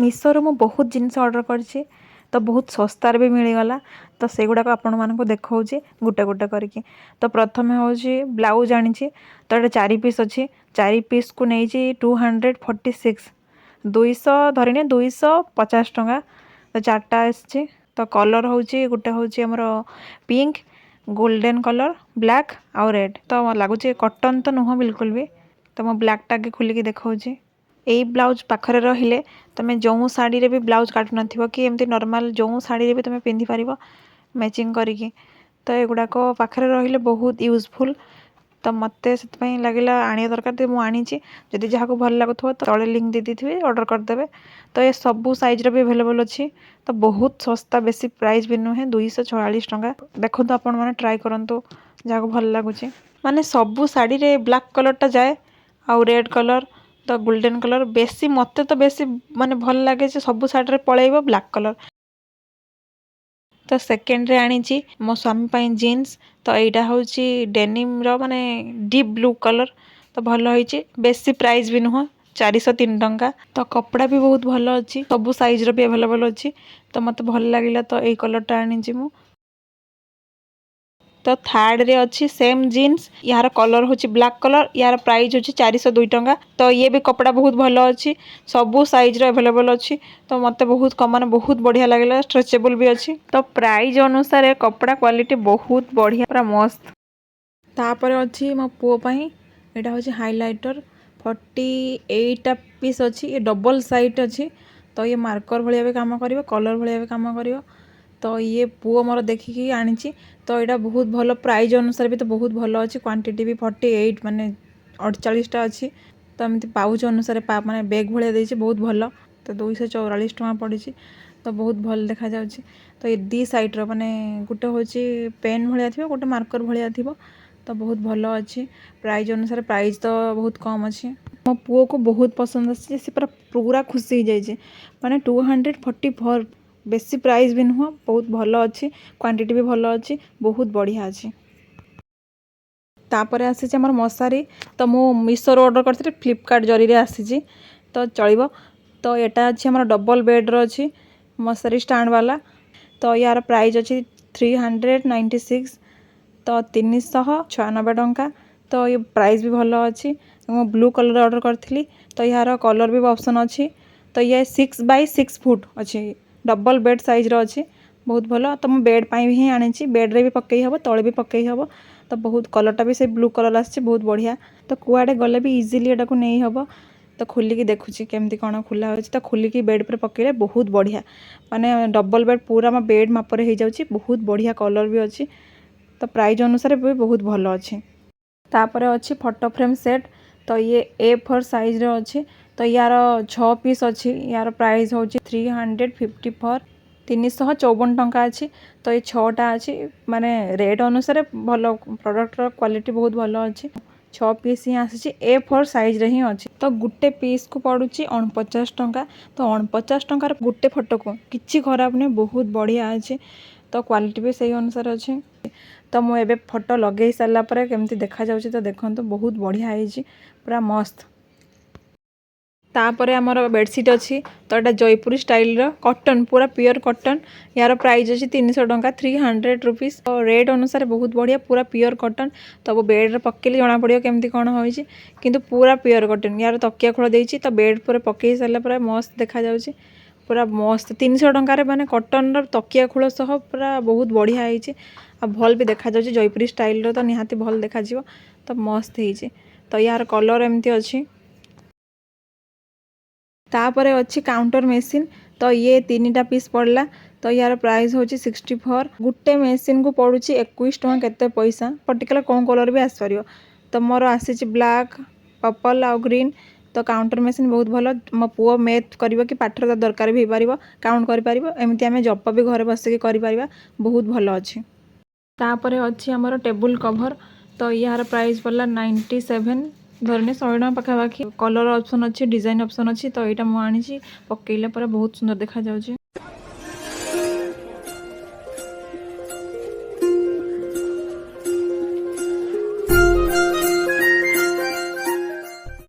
ମିଶୋରୁ ମୁଁ ବହୁତ ଜିନିଷ ଅର୍ଡ଼ର କରିଛି, ତ ବହୁତ ଶସ୍ତାରେ ବି ମିଳିଗଲା। ତ ସେଗୁଡ଼ାକ ଆପଣମାନଙ୍କୁ ଦେଖାଉଛି ଗୋଟେ ଗୋଟେ କରିକି। ତ ପ୍ରଥମେ ହେଉଛି ବ୍ଲାଉଜ୍ ଆଣିଛି। ତ ଏଇଟା ଚାରି ପିସ୍ ଅଛି। ଚାରି ପିସ୍କୁ ନେଇଛି 246, 200 ଧରିନିଅ 250 ଟଙ୍କା। ତ ଚାରିଟା ଆସିଛି। ତ କଲର୍ ହେଉଛି, ଗୋଟେ ହେଉଛି ଆମର ପିଙ୍କ, ଗୋଲ୍ଡେନ୍ କଲର୍, ବ୍ଲାକ୍ ଆଉ ରେଡ଼୍। ତ ଲାଗୁଛି କଟନ୍ ତ ନୁହଁ ବିଲକୁଲ ବି। ତ ମୁଁ ବ୍ଲାକ୍ଟା ଆଗେ ଖୋଲିକି ଦେଖାଉଛି। ଏଇ ବ୍ଲାଉଜ୍ ପାଖରେ ରହିଲେ ତୁମେ ଯେଉଁ ଶାଢ଼ୀରେ ବି ବ୍ଲାଉଜ୍ କାଟୁନଥିବ କି ଏମିତି ନର୍ମାଲ୍ ଯେଉଁ ଶାଢ଼ୀରେ ବି ତୁମେ ପିନ୍ଧିପାରିବ ମ୍ୟାଚିଂ କରିକି। ତ ଏଗୁଡ଼ାକ ପାଖରେ ରହିଲେ ବହୁତ ୟୁଜଫୁଲ୍। ତ ମୋତେ ସେଥିପାଇଁ ଲାଗିଲା ଆଣିବା ଦରକାର, ତ ମୁଁ ଆଣିଛି। ଯଦି ଯାହାକୁ ଭଲ ଲାଗୁଥିବ, ତ ତଳେ ଲିଙ୍କ୍ ଦେଇ ଦେଇଥିବି, ଅର୍ଡ଼ର କରିଦେବେ। ତ ଏ ସବୁ ସାଇଜ୍ର ବି ଆଭେଲେବଲ୍ ଅଛି। ତ ବହୁତ ଶସ୍ତା, ବେଶୀ ପ୍ରାଇସ୍ ବି ନୁହେଁ, 246 ଟଙ୍କା। ଦେଖନ୍ତୁ, ଆପଣମାନେ ଟ୍ରାଏ କରନ୍ତୁ ଯାହାକୁ ଭଲ ଲାଗୁଛି। ମାନେ ସବୁ ଶାଢ଼ୀରେ ବ୍ଲାକ୍ କଲର୍ଟା ଯାଏ ଆଉ ରେଡ଼୍ କଲର୍, ତ ଗୋଲ୍ଡେନ୍ କଲର୍ ବେଶୀ। ମୋତେ ତ ବେଶୀ ମାନେ ଭଲ ଲାଗେ ଯେ ସବୁ ଶାଢ଼ୀରେ ପଳେଇବ ବ୍ଲାକ୍ କଲର୍। ତ ସେକେଣ୍ଡରେ ଆଣିଛି ମୋ ସ୍ୱାମୀ ପାଇଁ ଜିନ୍ସ। ତ ଏଇଟା ହେଉଛି ଡେନିମ୍ର, ମାନେ ଡିପ୍ ବ୍ଲୁ କଲର୍। ତ ଭଲ ହେଇଛି, ବେଶୀ ପ୍ରାଇସ୍ ବି ନୁହଁ, 403 ଟଙ୍କା। ତ କପଡ଼ା ବି ବହୁତ ଭଲ ଅଛି, ସବୁ ସାଇଜ୍ର ବି ଆଭେଲେବଲ୍ ଅଛି। ତ ମୋତେ ଭଲ ଲାଗିଲା, ତ ଏଇ କଲର୍ଟା ଆଣିଛି ମୁଁ। ତ ଥାର୍ଡ଼ରେ ଅଛି ସେମ୍ ଜିନ୍ସ। ୟାର କଲର୍ ହେଉଛି ବ୍ଲାକ୍ କଲର୍। ୟାର ପ୍ରାଇସ୍ ହେଉଛି 402 ଟଙ୍କା। ତ ଇଏ ବି କପଡ଼ା ବହୁତ ଭଲ ଅଛି, ସବୁ ସାଇଜ୍ର ଆଭେଲେବଲ୍ ଅଛି। ତ ମୋତେ ବହୁତ କମ, ମାନେ ବହୁତ ବଢ଼ିଆ ଲାଗିଲା। ଷ୍ଟ୍ରେଚେବୁଲ୍ ବି ଅଛି। ତ ପ୍ରାଇସ୍ ଅନୁସାରେ କପଡ଼ା କ୍ୱାଲିଟି ବହୁତ ବଢ଼ିଆ, ପୁରା ମସ୍ତ। ତାପରେ ଅଛି ମୋ ପୁଅ ପାଇଁ, ଏଇଟା ହେଉଛି ହାଇଲାଇଟର। 48ଟା ପିସ୍ ଅଛି। ଇଏ ଡବଲ୍ ସାଇଡ଼୍ ଅଛି। ତ ଇଏ ମାର୍କର ଭଳିଆ ବି କାମ କରିବ, କଲର୍ ଭଳିଆ ବି କାମ କରିବ। ତ ଇଏ ପୁଅ ମୋର ଦେଖିକି ଆଣିଛି। ତ ଏଇଟା ବହୁତ ଭଲ, ପ୍ରାଇଜ୍ ଅନୁସାରେ ବି ତ ବହୁତ ଭଲ ଅଛି। କ୍ୱାଣ୍ଟିଟି ବି 48, ମାନେ 48ଟା ଅଛି। ତ ଏମିତି ପାଉଚ୍ ଅନୁସାରେ ମାନେ ବେଗ୍ ଭଳିଆ ଦେଇଛି, ବହୁତ ଭଲ। ତ 244 ଟଙ୍କା ପଡ଼ିଛି। ତ ବହୁତ ଭଲ ଦେଖାଯାଉଛି। ତ ଏ ଦି ସାଇଡ଼୍ର, ମାନେ ଗୋଟେ ହେଉଛି ପେନ୍ ଭଳିଆ ଥିବ, ଗୋଟେ ମାର୍କର ଭଳିଆ ଥିବ। ତ ବହୁତ ଭଲ ଅଛି। ପ୍ରାଇଜ୍ ଅନୁସାରେ ପ୍ରାଇଜ୍ ତ ବହୁତ କମ୍ ଅଛି। ମୋ ପୁଅକୁ ବହୁତ ପସନ୍ଦ ଆସିଛି, ସେ ପୁରା ପୁରା ଖୁସି ହେଇଯାଇଛି। ମାନେ 244, ବେଶୀ ପ୍ରାଇସ୍ ବି ନୁହଁ, ବହୁତ ଭଲ ଅଛି, କ୍ୱାଣ୍ଟିଟି ବି ଭଲ ଅଛି, ବହୁତ ବଢ଼ିଆ ଅଛି। ତାପରେ ଆସିଛି ଆମର ମଶାରୀ। ତ ମୁଁ ମିଶୋରୁ ଅର୍ଡ଼ର କରିଥିଲି, ଫ୍ଲିପକାର୍ଟ ଜରିରେ ଆସିଛି, ତ ଚଳିବ। ତ ଏଇଟା ଅଛି ଆମର ଡବଲ୍ ବେଡ଼୍ର ଅଛି, ମଶାରୀ ଷ୍ଟାଣ୍ଡ ବାଲା। ତ ୟାର ପ୍ରାଇସ୍ ଅଛି 396, ତ 396 ଟଙ୍କା। ତ ଏ ପ୍ରାଇସ୍ ବି ଭଲ ଅଛି। ମୁଁ ବ୍ଲୁ କଲର୍ ଅର୍ଡ଼ର କରିଥିଲି। ତ ଏହାର କଲର୍ ବି ଅପସନ୍ ଅଛି। ତ ଇଏ 6 ବାଇ 6 ଫୁଟ ଅଛି, ଡବଲ୍ ବେଡ଼୍ ସାଇଜ୍ର ଅଛି, ବହୁତ ଭଲ। ତ ମୁଁ ବେଡ଼୍ ପାଇଁ ହିଁ ଆଣିଛି। ବେଡ଼୍ରେ ବି ପକାଇ ହେବ, ତଳେ ବି ପକାଇ ହେବ। ତ ବହୁତ କଲର୍ଟା ବି ସେ ବ୍ଲୁ କଲର୍ ଆସିଛି, ବହୁତ ବଢ଼ିଆ। ତ କୁଆଡ଼େ ଗଲେ ବି ଇଜିଲି ଏଟାକୁ ନେଇ ହେବ। ତ ଖୋଲିକି ଦେଖୁଛି କେମିତି କ'ଣ ଖୋଲା ହେଉଛି। ତ ଖୋଲିକି ବେଡ଼୍ ଉପରେ ପକାଇଲେ ବହୁତ ବଢ଼ିଆ, ମାନେ ଡବଲ୍ ବେଡ଼୍ ପୁରା ଆମ ବେଡ଼୍ ମାପରେ ହେଇଯାଉଛି। ବହୁତ ବଢ଼ିଆ କଲର୍ ବି ଅଛି। ତ ପ୍ରାଇଜ୍ ଅନୁସାରେ ବି ବହୁତ ଭଲ ଅଛି। ତାପରେ ଅଛି ଫଟୋ ଫ୍ରେମ୍ ସେଟ୍। ତ ଇଏ ଏ ଫୋର୍ ସାଇଜ୍ର ଅଛି। ତ ୟାର ଛଅ ପିସ୍ ଅଛି। ୟାର ପ୍ରାଇସ୍ ହେଉଛି 354, 354 ଟଙ୍କା ଅଛି। ତ ଏ ଛଅଟା ଅଛି, ମାନେ ରେଟ୍ ଅନୁସାରେ ଭଲ, ପ୍ରଡ଼କ୍ଟର କ୍ୱାଲିଟି ବହୁତ ଭଲ ଅଛି। ଛଅ ପିସ୍ ହିଁ ଆସିଛି, ଏ ଫୋର୍ ସାଇଜ୍ରେ ହିଁ ଅଛି। ତ ଗୋଟେ ପିସ୍କୁ ପଡ଼ୁଛି 49 ଟଙ୍କା। ତ 49 ଟଙ୍କାର ଗୋଟେ ଫଟୋକୁ କିଛି ଖରାପ ନୁହେଁ, ବହୁତ ବଢ଼ିଆ ଅଛି। ତ କ୍ୱାଲିଟି ବି ସେଇ ଅନୁସାରେ ଅଛି। ତ ମୁଁ ଏବେ ଫଟୋ ଲଗେଇ ସାରିଲା ପରେ କେମିତି ଦେଖାଯାଉଛି, ତ ଦେଖନ୍ତୁ, ବହୁତ ବଢ଼ିଆ ହେଇଛି, ପୁରା ମସ୍ତ। ତାପରେ ଆମର ବେଡ଼ସିଟ୍ ଅଛି। ତ ଏଇଟା ଜୟପୁର ଷ୍ଟାଇଲର କଟନ୍, ପୁରା ପିଓର କଟନ୍। ୟାର ପ୍ରାଇସ୍ ଅଛି 300 ଟଙ୍କା, 300 ରୁପିସ୍। ତ ରେଟ୍ ଅନୁସାରେ ବହୁତ ବଢ଼ିଆ, ପୁରା ପିଓର କଟନ୍। ତ ବେଡ଼୍ରେ ପକେଇଲେ ଜଣାପଡ଼ିବ କେମିତି କ'ଣ ହେଇଛି, କିନ୍ତୁ ପୁରା ପିଓର କଟନ୍। ୟାର ତକିଆ ଖୋଳ ଦେଇଛି। ତ ବେଡ଼୍ ଉପରେ ପକେଇ ସାରିଲା ପରେ ମସ୍ତ ଦେଖାଯାଉଛି, ପୁରା ମସ୍ତ। 300 ଟଙ୍କାରେ ମାନେ କଟନ୍ର ତକିଆ ଖୋଳ ସହ ପୁରା ବହୁତ ବଢ଼ିଆ ହେଇଛି ଆଉ ଭଲ ବି ଦେଖାଯାଉଛି। ଜୟପୁରୀ ଷ୍ଟାଇଲର ତ ନିହାତି ଭଲ ଦେଖାଯିବ। ତ ମସ୍ତ ହେଇଛି। ତ ୟାର କଲର୍ ଏମିତି ଅଛି। ତାପରେ ଅଛି କାଉଣ୍ଟର ମେସିନ୍। ତ ଇଏ ତିନିଟା ପିସ୍ ପଡ଼ିଲା। ତ ୟାର ପ୍ରାଇସ୍ ହେଉଛି 64। ଗୋଟେ ମେସିନ୍କୁ ପଡ଼ୁଛି 21 ଟଙ୍କା କେତେ ପଇସା। ପର୍ଟିକୁଲାର କେଉଁ କଲର୍ ବି ଆସିପାରିବ। ତ ମୋର ଆସିଛି ବ୍ଲାକ୍, ପର୍ପଲ୍ ଆଉ ଗ୍ରୀନ୍। ତ କାଉଣ୍ଟର ମେସିନ୍ ବହୁତ ଭଲ। ମୋ ପୁଅ ମେଥ୍ କରିବ କି ପାଠରେ ତା ଦରକାର ବି ହେଇପାରିବ, କାଉଣ୍ଟ କରିପାରିବ। ଏମିତି ଆମେ ଜପ ବି ଘରେ ବସିକି କରିପାରିବା, ବହୁତ ଭଲ ଅଛି। ତାପରେ ଅଛି ଆମର ଟେବୁଲ୍ କଭର୍। ତ ୟାର ପ୍ରାଇସ୍ ପଡ଼ିଲା 97, ଧରିନିଅ 100 ଟଙ୍କା ପାଖାପାଖି। କଲର୍ ଅପସନ୍ ଅଛି, ଡିଜାଇନ୍ ଅପସନ୍ ଅଛି। ତ ଏଇଟା ମୁଁ ଆଣିଛି, ପକେଇଲା ପରେ ବହୁତ ସୁନ୍ଦର ଦେଖାଯାଉଛି।